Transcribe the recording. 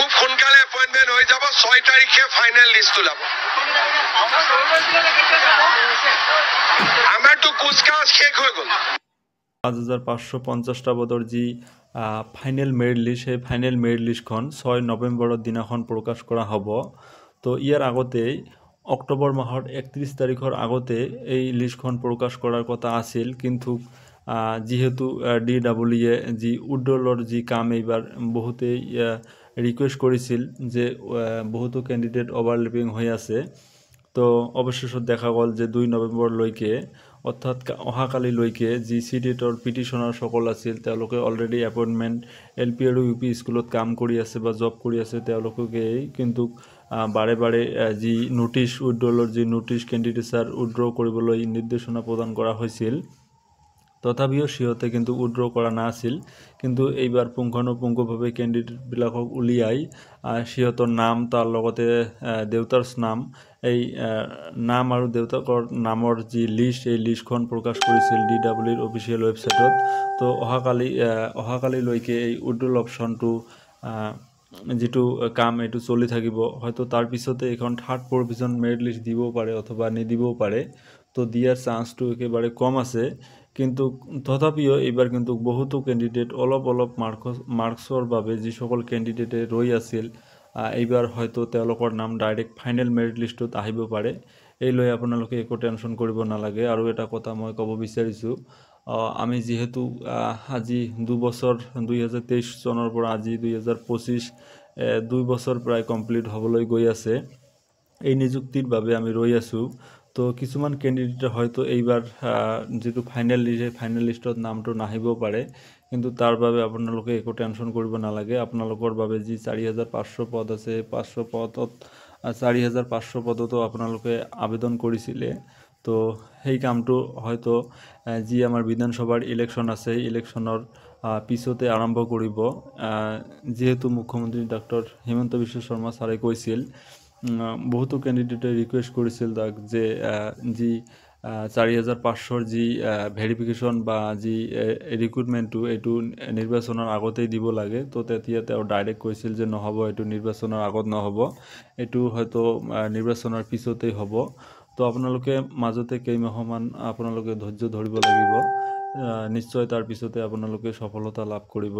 খুব সোনকালে এপইণ্টমেণ্ট হৈ যাব। 6 তাৰিখে ফাইনেল লিষ্ট ওলাব। আমাৰতো কুচকাৱাজ শেষ হৈ গ'ল। 5550টা পদৰ যি ফাইনেল মেৰিট লিষ্ট, সেই ফাইনেল মেৰিট লিষ্টখন 6 নৱেম্বৰৰ দিনাখন প্ৰকাশ কৰা হ'ব। তো ইয়াৰ আগতেই অক্টোবৰ মাহৰ 31 তাৰিখৰ আগতে এই লিষ্টখন প্ৰকাশ কৰাৰ কথা আছিল, কিন্তু যিহেতু ডি ডাবল ইয়ে যি উইড্ৰলৰ যি কাম এইবাৰ বহুতেই ৰিকুৱেষ্ট কৰিছিল যে বহুতো কেণ্ডিডেট অভাৰলেপিং হৈ আছে, তো অৱশেষত দেখা গ'ল যে 2 নৱেম্বৰলৈকে, অৰ্থাৎ অহাকালিলৈকে যি চি টেটৰ পিটিশ্যনাৰসকল আছিল, তেওঁলোকে অলৰেডি এপইণ্টমেণ্ট এল পি আৰু ইউ পি স্কুলত কাম কৰি আছে বা জব কৰি আছে, তেওঁলোককেই কিন্তু বাৰে বাৰে যি ন'টিছ, উইড্ৰলৰ যি ন'টিছ, কেণ্ডিডেটছাৰ উইড্ৰ কৰিবলৈ নিৰ্দেশনা প্ৰদান কৰা হৈছিল, তথাপিও সিহঁতে কিন্তু উইড্ৰ কৰা নাছিল। কিন্তু এইবাৰ পুংখানুপুংখভাৱে কেণ্ডিডেটবিলাকক উলিয়াই সিহঁতৰ নাম, তাৰ লগতে দেউতাৰ নাম, এই নাম আৰু দেউতাকৰ নামৰ যি লিষ্ট, এই লিষ্টখন প্ৰকাশ কৰিছিল ডি ডাব্লিউৰ অফিচিয়েল ৱেবছাইটত। তো অহাকালিলৈকে এই উইড্ৰল অপশ্যনটো যিটো কাম এইটো চলি থাকিব। হয়তো তাৰপিছতে এইখন থাৰ্ড প্ৰভিজন মেৰিট লিষ্ট দিবও পাৰে অথবা নিদিবও পাৰে। তো দিয়াৰ চান্সটো একেবাৰে কম আছে, কিন্তু তথাপিও এইবাৰ কিন্তু বহুতো কেণ্ডিডেট অলপ অলপ মাৰ্কছৰ বাবে যিসকল কেণ্ডিডেটে ৰৈ আছিল, এইবাৰ হয়তো তেওঁলোকৰ নাম ডাইৰেক্ট ফাইনেল মেৰিট লিষ্টত আহিব পাৰে। এই লৈ আপোনালোকে একো টেনশ্যন কৰিব নালাগে। আৰু এটা কথা মই ক'ব বিচাৰিছোঁ, আমি যিহেতু আজি 2 বছৰ, 2023 চনৰ পৰা আজি 2025, 2 বছৰ প্ৰায় কমপ্লিট হ'বলৈ গৈ আছে, এই নিযুক্তিৰ বাবে আমি ৰৈ আছোঁ। তো কিছুমান কেণ্ডিডেটে হয়তো এইবাৰ যিটো ফাইনেল লিষ্ট, সেই ফাইনেল লিষ্টত নামটো নাহিব পাৰে। কিন্তু তাৰ বাবে আপোনালোকে একো টেনশ্যন কৰিব নালাগে। আপোনালোকৰ বাবে যি 4500 পদ আছে, সেই 500 পদত, 4500 পদতো আপোনালোকে আবেদন কৰিছিলে। তো সেই কামটো হয়তো যি আমাৰ বিধানসভাৰ ইলেকশ্যন আছে, সেই ইলেকশ্যনৰ পিছতে আৰম্ভ কৰিব। যিহেতু মুখ্যমন্ত্ৰী ডক্টৰ হিমন্ত বিশ্ব শৰ্মা ছাৰে কৈছিল, বহুতো কেণ্ডিডেটে ৰিকুৱেষ্ট কৰিছিল তাক যে যি 4500ৰ যি ভেৰিফিকেশ্যন বা যি ৰিক্ৰুটমেণ্টটো, এইটো নিৰ্বাচনৰ আগতেই দিব লাগে। তো তেতিয়া তেওঁ ডাইৰেক্ট কৈছিল যে নহ'ব, এইটো নিৰ্বাচনৰ আগত নহ'ব, এইটো হয়তো নিৰ্বাচনৰ পিছতেই হ'ব। তো আপোনালোকে মাজতে কেইমাহমান আপোনালোকে ধৈৰ্য ধৰিব লাগিব। নিশ্চয় তাৰ পিছতে আপোনালোকে সফলতা লাভ কৰিব।